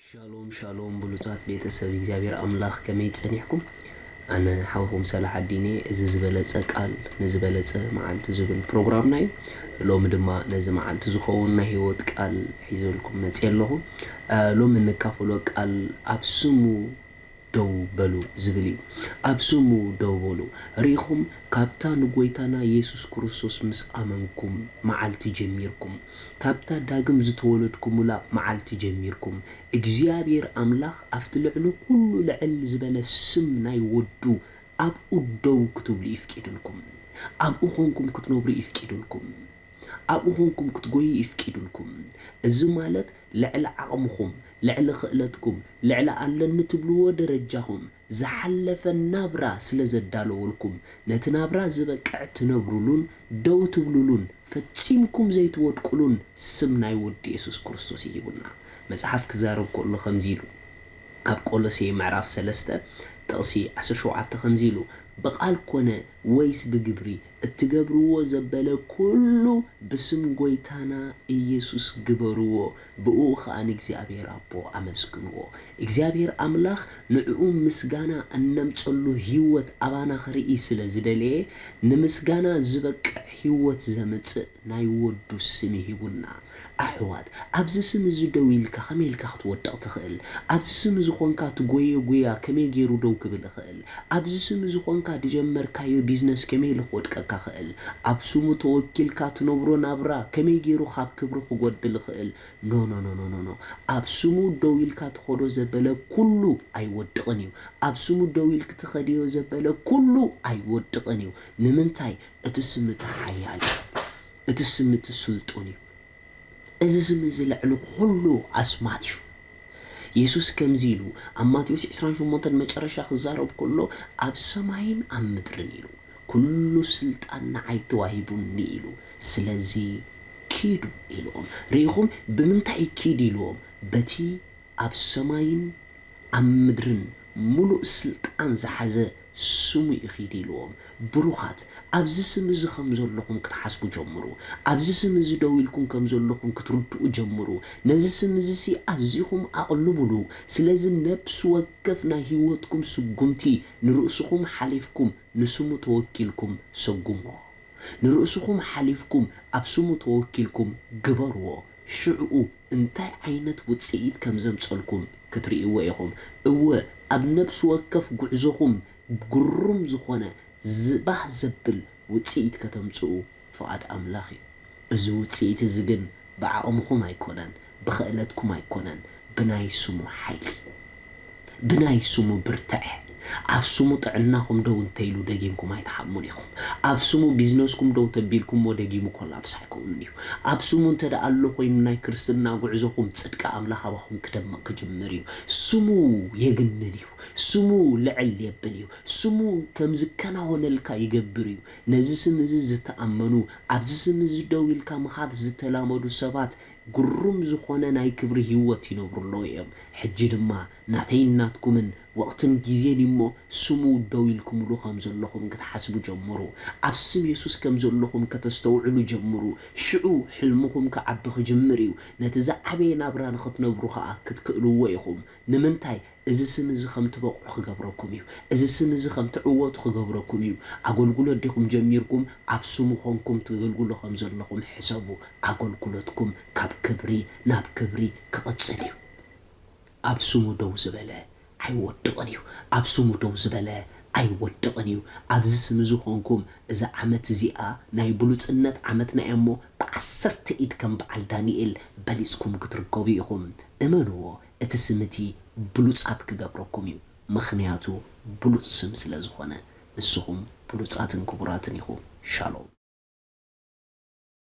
ሻሎም ሻሎም ብሉጻት ቤተሰብ እግዚኣብሔር ኣምላኽ፣ ከመይ ጸኒሕኩም? ኣነ ሓውኹም ሰላሓዲን እየ። እዚ ዝበለጸ ቃል ንዝበለጸ መዓልቲ ዝብል ፕሮግራምና እዩ። ሎሚ ድማ ነዚ መዓልቲ ዝኸውን ናይ ህይወት ቃል ሒዘልኩም መጽየ ኣለኹ። እ፣ ሎሚ እንካፈሎ ቃል ኣብ ስሙ ደው በሉ ዝብል እዩ። ኣብ ስሙ ደው በሉ። ርኢኹም፣ ካብታ ንጎይታና የሱስ ክርስቶስ ምስ ኣመንኩም መዓልቲ ጀሚርኩም፣ ካብታ ዳግም ዝተወለድኩምላ መዓልቲ ጀሚርኩም፣ እግዚኣብሔር ኣምላኽ ኣብቲ ልዕሊ ኩሉ ልዕል ዝበለ ስም ናይ ወዱ ኣብኡ ደው ክትብሉ ይፍቂድልኩም። ኣብኡ ኾንኩም ክትነብሩ ይፍቂድልኩም። ኣብኡ ኾንኩም ክትጎዩ ይፍቂድልኩም። እዚ ማለት ልዕሊ ዓቕምኹም፣ ልዕሊ ክእለትኩም፣ ልዕሊ ኣለኒ ትብልዎ ደረጃኹም ዝሓለፈ ናብራ ስለ ዘዳለወልኩም፣ ነቲ ናብራ ዝበቅዕ ትነብሩሉን ደው ትብሉሉን ፈጺምኩም ዘይትወድቁሉን ስም ናይ ወዲ የሱስ ክርስቶስ እዩ ሂቡና። መጽሓፍ ክዛረብ ከሎ ከምዚ ኢሉ፣ ኣብ ቆሎሴ ምዕራፍ ሰለስተ ጥቕሲ ዓሰርተ ሸውዓተ ከምዚ ኢሉ፣ "ብቓል ኮነ ወይስ ብግብሪ እትገብርዎ ዘበለ ኩሉ ብስም ጎይታና ኢየሱስ ግበርዎ፣ ብእኡ ኸኣ ንእግዚኣብሔር ኣቦ ኣመስግንዎ።" እግዚኣብሔር ኣምላኽ ንዕኡ ምስጋና እነምጸሉ ህይወት ኣባና ክርኢ ስለ ዝደለየ፣ ንምስጋና ዝበቅዕ ህይወት ዘምጽእ ናይ ወዱ ስም ሂቡና። ኣሕዋት፣ ኣብዚ ስም እዚ ደው ኢልካ ከመይ ኢልካ ክትወድቕ ትኽእል? ኣብዚ ስም እዚ ኾንካ ትጎየ ጉያ ከመይ ገይሩ ደው ክብል ይኽእል? ኣብዚ ስም እዚ ኾንካ ዝጀመርካዮ ቢዝነስ ከመይ ኢሉ ክወድቀካ ክእል? ኣብ ስሙ ተወኪልካ ትነብሮ ናብራ ከመይ ገይሩ ካብ ክብሪ ክጎድል ይኽእል? ኖ፣ ኖ፣ ኖ፣ ኖ፣ ኖ፣ ኖ። ኣብ ስሙ ደው ኢልካ ትኸዶ ዘበለ ኩሉ ኣይወድቕን እዩ። ኣብ ስሙ ደው ኢልክ ትኸድዮ ዘበለ ኩሉ ኣይወድቕን እዩ። ንምንታይ? እቲ ስም እቲ ሓያል እዩ። እቲ ስም እቲ ስልጡን እዩ። እዚ ስም እዚ ልዕሊ ኩሉ ኣስማት እዩ። የሱስ ከምዚ ኢሉ ኣብ ማቴዎስ ዕስራን ሸሞንተን መጨረሻ ክዛረብ ከሎ፣ "ኣብ ሰማይን ኣብ ምድርን" ኢሉ፣ "ኩሉ ስልጣን ንዓይ ተዋሂቡኒ" ኢሉ። ስለዚ ኪዱ ኢልዎም። ርኢኹም፣ ብምንታይ ኪድ ኢልዎም? በቲ ኣብ ሰማይን ኣብ ምድርን ምሉእ ስልጣን ዝሓዘ ስሙ እዩ ኪድ ኢልዎም። ብሩኻት፣ ኣብዚ ስም እዚ ከም ዘለኹም ክትሓስቡ ጀምሩ። ኣብዚ ስም እዚ ደው ኢልኩም ከም ዘለኹም ክትርድኡ ጀምሩ። ነዚ ስም እዚ ሲ ኣዚኹም ኣቕልቡሉ። ስለዚ ነብሲ ወከፍ ናይ ህይወትኩም ስጉምቲ ንርእስኹም ሓሊፍኩም ንስሙ ተወኪልኩም ሰጉሞ። ንርእስኹም ሓሊፍኩም ኣብ ስሙ ተወኪልኩም ግበርዎ። ሽዕኡ እንታይ ዓይነት ውጽኢት ከም ዘምጸልኩም ክትርእይዎ ኢኹም። እወ፣ ኣብ ነብሲ ወከፍ ጉዕዞኹም ግሩም ዝኾነ ዝ-፣ ባህ ዘብል ውጽኢት ከተምጽኡ ፍቓድ ኣምላኽ እዩ። እዚ ውጽኢት እዚ ግን ብዓቕምኹም ኣይኮነን፣ ብኽእለትኩም ኣይኮነን፣ ብናይ ስሙ ሓይሊ፣ ብናይ ስሙ ብርትዐ። ኣብ ስሙ ጥዕናኹም ደው እንተኢሉ ደጊምኩም ኣይትሓሙን ኢኹም። ኣብ ስሙ ቢዝነስኩም ደው ተቢልኩሞ ደጊሙ ኮላፕስ ኣይከውንን እዩ። ኣብ ስሙ እንተ ደኣ ኣሎ ኮይኑ ናይ ክርስትና ጉዕዞኹም ጽድቂ ኣምላኽ ኣባኹም ክደምቕ ክጅምር እዩ። ስሙ የግንን እዩ። ስሙ ልዕል የብል እዩ። ስሙ ከም ዝከናወነልካ ይገብር እዩ። ነዚ ስም እዚ ዝተኣመኑ፣ ኣብዚ ስም እዚ ደው ኢልካ ምኻድ ዝተላመዱ ሰባት ግሩም ዝኾነ ናይ ክብሪ ህይወት ይነብሩ ኣለዉ እዮም። ሕጂ ድማ ናተይን ናትኩምን ወቕትን ግዜን እዩ እሞ፣ ስሙ ደው ኢልኩምሉ ከም ዘለኹም ክትሓስቡ ጀምሩ። ኣብ ስም የሱስ ከም ዘለኹም ከተስተውዕሉ ጀምሩ። ሽዑ ሕልምኹም ክዓቢ ክጅምር እዩ። ነቲ ዝዓበየ ናብራ ንኽትነብሩ ኸኣ ክትክእልዎ ኢኹም። ንምንታይ? እዚ ስም እዚ ከም ትበቕዑ ክገብረኩም እዩ። እዚ ስም እዚ ከም ትዕወቱ ክገብረኩም እዩ። ኣገልግሎት ዲኹም ጀሚርኩም? ኣብ ስሙ ኾንኩም ትገልግሉ ከም ዘለኹም ሕሰቡ። ኣገልግሎትኩም ካብ ክብሪ ናብ ክብሪ ክቕጽል እዩ። ኣብ ስሙ ደው ዝበለ ኣይወድቕን እዩ። ኣብ ስሙ ደው ዝበለ ኣይወድቕን እዩ። ኣብዚ ስም እዚ ኾንኩም፣ እዛ ዓመት እዚኣ ናይ ብሉጽነት ዓመትና እያ እሞ፣ ብዓሰርተ ኢድ ከም በዓል ዳንኤል በሊጽኩም ክትርከቡ ኢኹም። እመንዎ፣ እቲ ስም እቲ ብሉጻት ክገብረኩም እዩ፣ ምኽንያቱ ብሉጽ ስም ስለ ዝኾነ። ንስኹም ብሉጻትን ክቡራትን ኢኹም። ሻሎም።